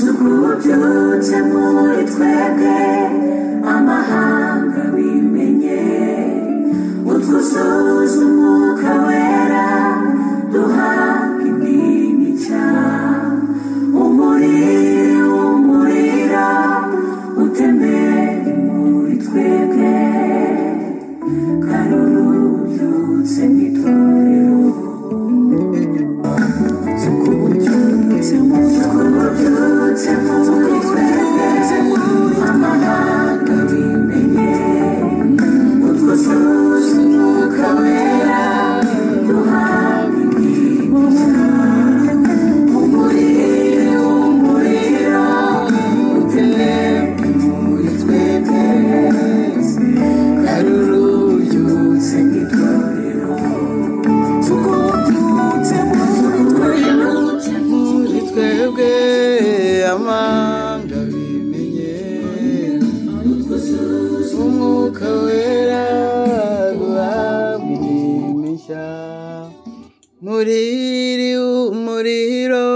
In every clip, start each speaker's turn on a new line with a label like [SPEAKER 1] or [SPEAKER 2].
[SPEAKER 1] Sukubyutse muri twebwe amahanga bimenye, utwuzuza umwuka wera duhabwa indimi nshya. Umuriro umuriro utembere muri twebwe, karurubyutse n'itorero. Sukubyutse muri twebwe amahanga bimenye, utwuzuza umwuka wera duhabwa indimi nshya. Umuriro umuriro utembere muri twebwe, karurubyutse n'itorero. Sukubyutse
[SPEAKER 2] muri twebwe amanga bimenye, umwuka wera guhabwa indimi nshya. Muriri umuriro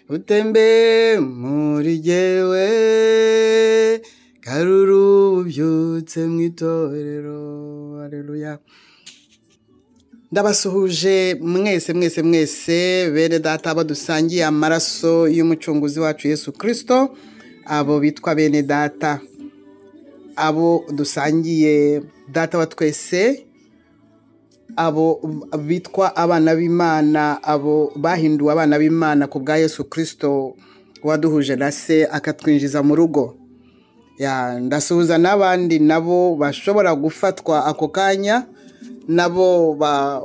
[SPEAKER 2] utembe muri jyewe, karurubyutse mu itorero. Haleluya. Ndabasuhuje mwese mwese mwese bene data badusangiye amaraso y'umucunguzi wacu Yesu Kristo, abo bitwa bene data, abo dusangiye data wa twese, abo bitwa abana b'Imana, abo bahinduwe abana b'Imana ku bwa Yesu Kristo waduhuje na se akatwinjiza mu rugo. Ya, ndasuhuza n'abandi nabo bashobora gufatwa ako kanya, nabo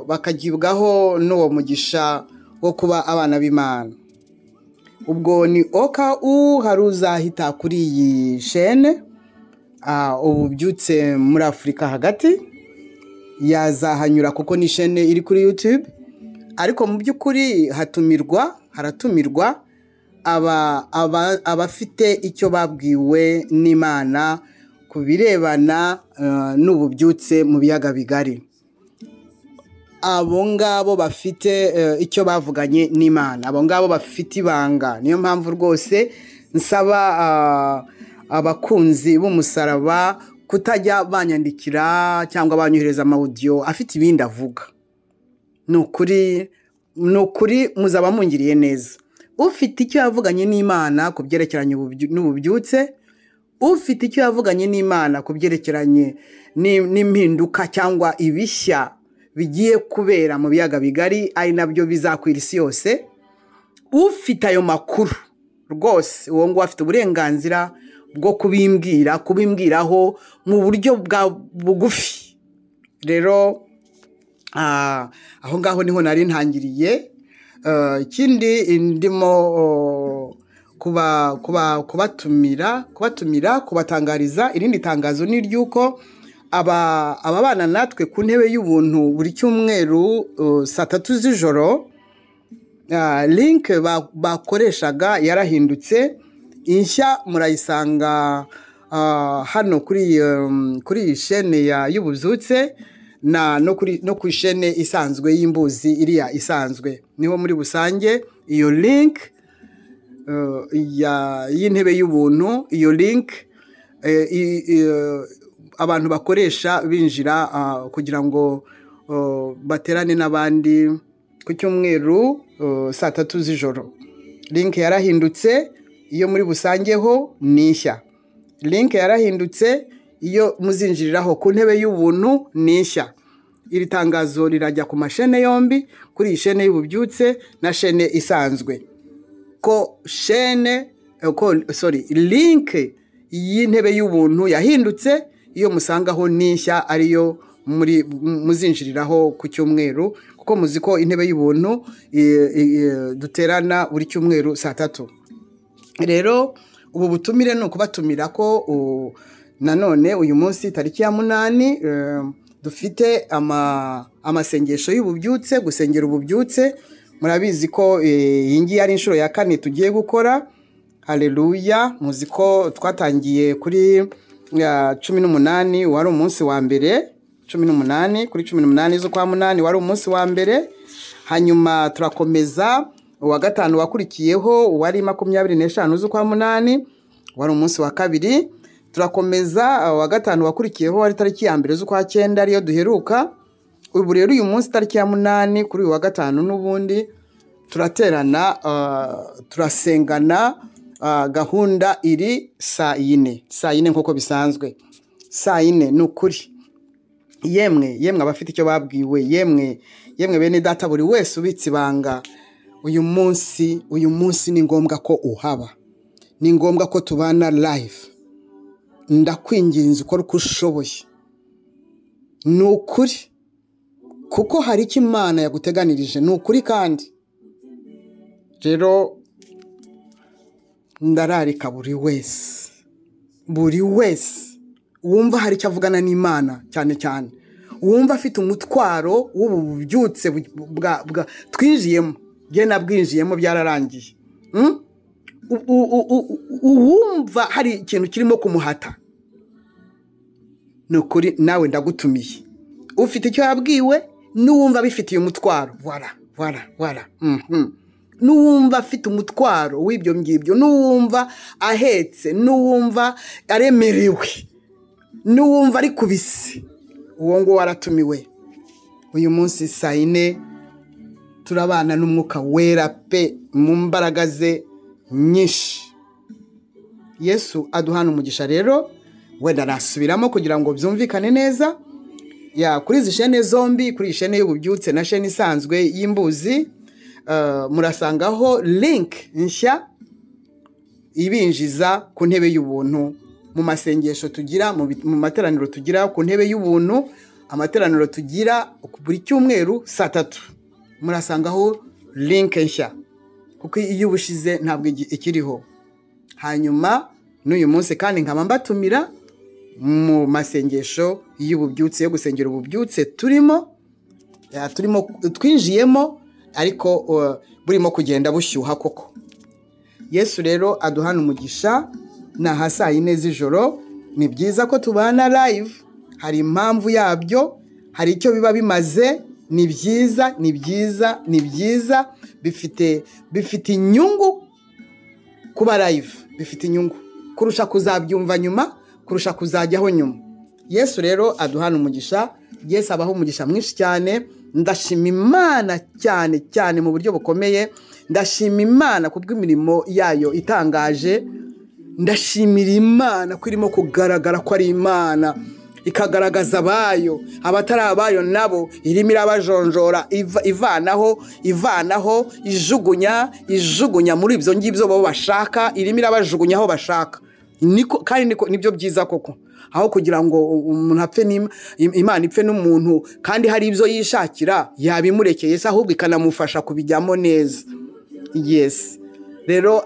[SPEAKER 2] bakagibwaho n'uwo mugisha wo kuba abana b'Imana. Ubwo ni OKU hari uzahita kuri iyi shene, ubu byutse muri Afurika hagati yazahanyura kuko ni shene iri kuri YouTube, ariko mu by'ukuri haratumirwa abafite icyo babwiwe n'Imana ku birebana n'ububyutse mu biyaga bigari. Abo ngabo bafite icyo bavuganye n'Imana, abo ngabo bafite ibanga. Niyo mpamvu rwose nsaba abakunzi b'umusaraba kutajya banyandikira cyangwa banyohereza amawudiyo afite ibindi avuga. Ni ukuri, ni ukuri muzaba mungiriye neza. Ufite icyo yavuganye n'Imana ku byerekeranye n'ububyutse, ufite icyo yavuganye n'Imana ku byerekeranye n'impinduka cyangwa ibishya bigiye kubera mu biyaga bigari, ari nabyo bizakwira isi yose, ufite ayo makuru rwose uwo nguwo afite uburenganzira bwo kubimbwira, kubimbwiraho mu buryo bwa bugufi. Rero aho ngaho niho nari ntangiriye. Ikindi ndimo kubatumira kubatangariza irindi tangazo ni iry'uko ababana natwe ku ntebe y'ubuntu buri cyumweru saa 3 z'ijoro, link bakoreshaga yarahindutse inshya, murayisanga hano kuri iyi shene y'ububyutse na no ku ishene isanzwe y'imbuzi iriya isanzwe, niho muri busange iyo link y'intebe y'ubuntu. Iyo link abantu bakoresha binjira kugira ngo baterane n'abandi ku cyumweru saa 3 z'ijoro. Link yarahindutse, iyo muri busangeho ni nshya. Link yarahindutse, iyo muzinjiriraho ku ntebe y'ubuntu ni nshya. Iri tangazo rirajya ku mashene yombi, kuri iyi shene y'ububyutse na shene isanzwe, ko shene ko, sorry, link y'intebe y'ubuntu yahindutse, iyo musangaho ni nshya, ariyo muri muzinjiriraho ku cyumweru, kuko muzi ko intebe y'ubuntu duterana buri cyumweru saa 3. Rero ubu butumire ni ukubatumira ko nanone uyu munsi tariki ya 8 dufite amasengesho y'ububyutse, gusengera ububyutse. Murabizi ko iyi ngiyi ari inshuro ya kane tugiye gukora. Haleluya. Muzi ko twatangiye kuri ya 18 wari umunsi wa mbere, 18 kuri 18 z'ukwa munani wari umunsi wa mbere. Hanyuma turakomeza uwa gatanu wakurikiyeho wari 25 z'ukwa munani, wari umunsi wa kabiri. Turakomeza uwa gatanu wakurikiyeho wari tariki ya 1 z'ukwa cyenda, ariyo duheruka. Ubu rero uyu munsi tariki ya 8 kuri uyu wa gatanu n'ubundi turaterana, turasengana. Gahunda iri saa 4, saa 4 nk'uko bisanzwe, saa 4 ni ukuri. Yemwe yemwe abafite icyo babwiwe, yemwe yemwe bene data, buri wese ubitse ibanga, uyu munsi ni ngombwa ko uhaba, ni ngombwa ko tubana live. Ndakwinginze ukora uko ushoboye, ni ukuri, kuko hari icyo Imana yaguteganirije, ni ukuri. Kandi rero ndararika buri wese, buri wese wumva hari icyo avugana n'Imana, cyane cyane wumva afite umutwaro w'ubu bubyutse twinjiyemo, njye nabwinjiyemo byararangiye. Uwumva hari ikintu kirimo kumuhata, ni ukuri nawe ndagutumiye. Ufite icyo yabwiwe n'uwumva abifitiye umutwaro, voilà voilà voilà. N'uwumva afite umutwaro w'ibyo ngibyo, n'uwumva ahetse, n'uwumva aremerewe, n'uwumva ari kubisi, uwo nguwo aratumiwe. Uyu munsi saa 4 turabana n'umwuka wera pe, mu mbaraga ze nyinshi. Yesu aduhana umugisha. Rero wenda nasubiramo kugira ngo byumvikane neza. Ya kuri izi shene zombi, kuri shene y'ububyutse na shene isanzwe y'imbuzi, murasangaho link nshya ibinjiza ku ntebe y'ubuntu mu masengesho tugira, mu materaniro tugira ku ntebe y'ubuntu, amateraniro tugira buri cyumweru saa 3. Murasangaho link nshya kuko iyo ubushize ntabwo ikiriho. Hanyuma n'uyu munsi kandi nkaba mbatumira mu masengesho y'ububyutse, yo gusengera ububyutse turimo twinjiyemo, ariko burimo kugenda bushyuha koko. Yesu rero aduhana umugisha. Ni aha saa 4 z'ijoro. Ni byiza ko tubana live, hari impamvu yabyo, hari icyo biba bimaze. Ni byiza, ni byiza, ni byiza, bifite inyungu kuba live, bifite inyungu kurusha kuzabyumva nyuma, kurusha kuzajyaho nyuma. Yesu rero aduhana umugisha. Yesu abaho umugisha mwinshi cyane. Ndashima Imana cyane cyane mu buryo bukomeye. Ndashima Imana kubw'imirimo yayo itangaje. Ndashimira Imana ko irimo kugaragara ko ari Imana, ikagaragaza abayo, abatari abayo nabo irimo irabajonjora, ivanaho ijugunya muri ibyo ngibyo bo bashaka, irimo irabajugunya aho bashaka. Niko kandi niko nibyo byiza koko, aho kugira ngo umuntu apfe Imana ipfe n'umuntu kandi hari ibyo yishakira, yabimurekeye se ahubwo ikanamufasha kubijyamo neza. Yes. Rero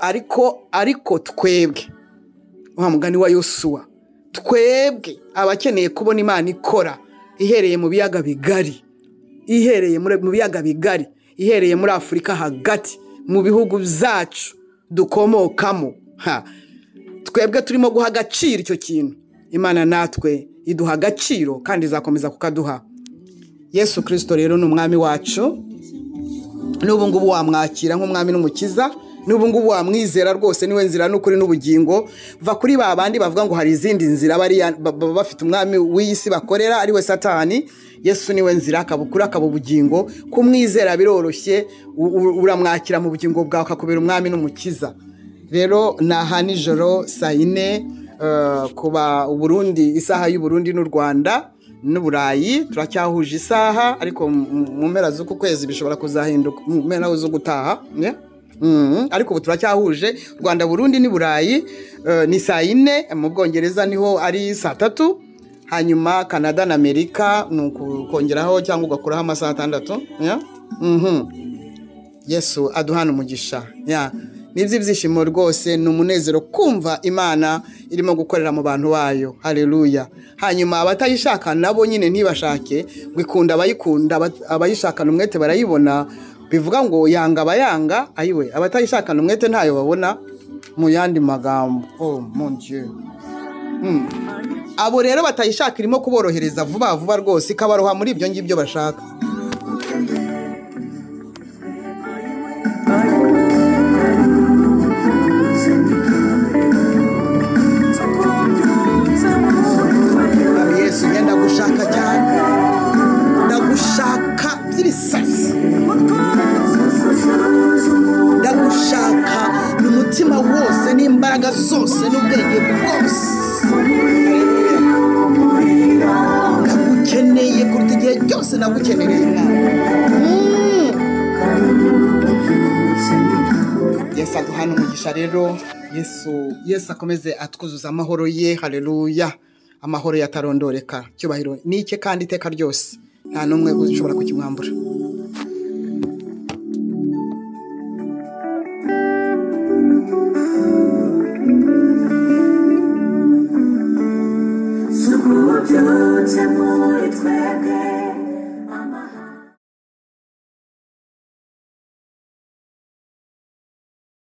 [SPEAKER 2] ariko twebwe wa mugani wa Yosuwa, twebwe abakeneye kubona Imana ikora ihereye mu biyaga bigari, ihereye mu biyaga bigari, ihereye muri Afurika hagati, mu bihugu byacu dukomokamo, twebwe turimo guha agaciro icyo kintu. Imana natwe iduha agaciro kandi izakomeza kukaduha. Yesu Kristo rero ni umwami wacu. N'ubu ngubu wamwakira nk'umwami n'umukiza, n'ubu ngubu wamwizera rwose, niwe nzira n'ukuri n'ubugingo. Va kuri ba bandi bavuga ngo hari izindi nzira, bariya bafite umwami w'isi bakorera ari we Satani. Yesu niwe nzira, akabukura akaba ubugingo. Kumwizera biroroshye, uramwakira mu bugingo bwawe akakubera umwami n'umukiza. Rero naha nijoro saa 4 kuba Burundi, isaha y'u Burundi n'u Rwanda n'Uburayi turacyahuje isaha, ariko mu mpera z'uku kwezi bishobora kuzahinduka, mu mpera zo gutaha. Ariko ubu turacyahuje Rwanda, Burundi ni Burayi, ni saa 4, mu Bwongereza niho ari saa 3, hanyuma Canada na Amerika ni ukongeraho cyangwa ugakuraho amasaha 6. Yesu aduhana umugisha. Ni iby'ibyishimo rwose, ni umunezero kumva Imana irimo gukorera mu bantu bayo. Haleluya. Hanyuma abatayishaka nabo nyine ntibashake, ngo ikunda abayikunda, abayishakana umwete barayibona. Bivuga ngo yanga abayanga, ayiwe abatayishakana umwete ntayo babona. Mu yandi magambo, oh mon Dieu. Abo rero batayishaka irimo kuborohereza vuba vuba rwose, ikabaroha muri ibyo ngibyo bashaka. Mwami Yesu, njye ndagushaka cyane, ndagushaka by'ibisasi, ndagushaka n'umutima wose n'imbaraga zose n'ubwenge bwose. Ndagukeneye kuruta igihe cyose nagukenereye Mwana. Yesu aduhane umugisha rero. Yesu akomeze atwuzuza amahoro ye. Haleluya. Amahoro yatarondoreka. Cyubahiro ni icye kandi iteka ryose, nta n'umwe ushobora kukimwambura.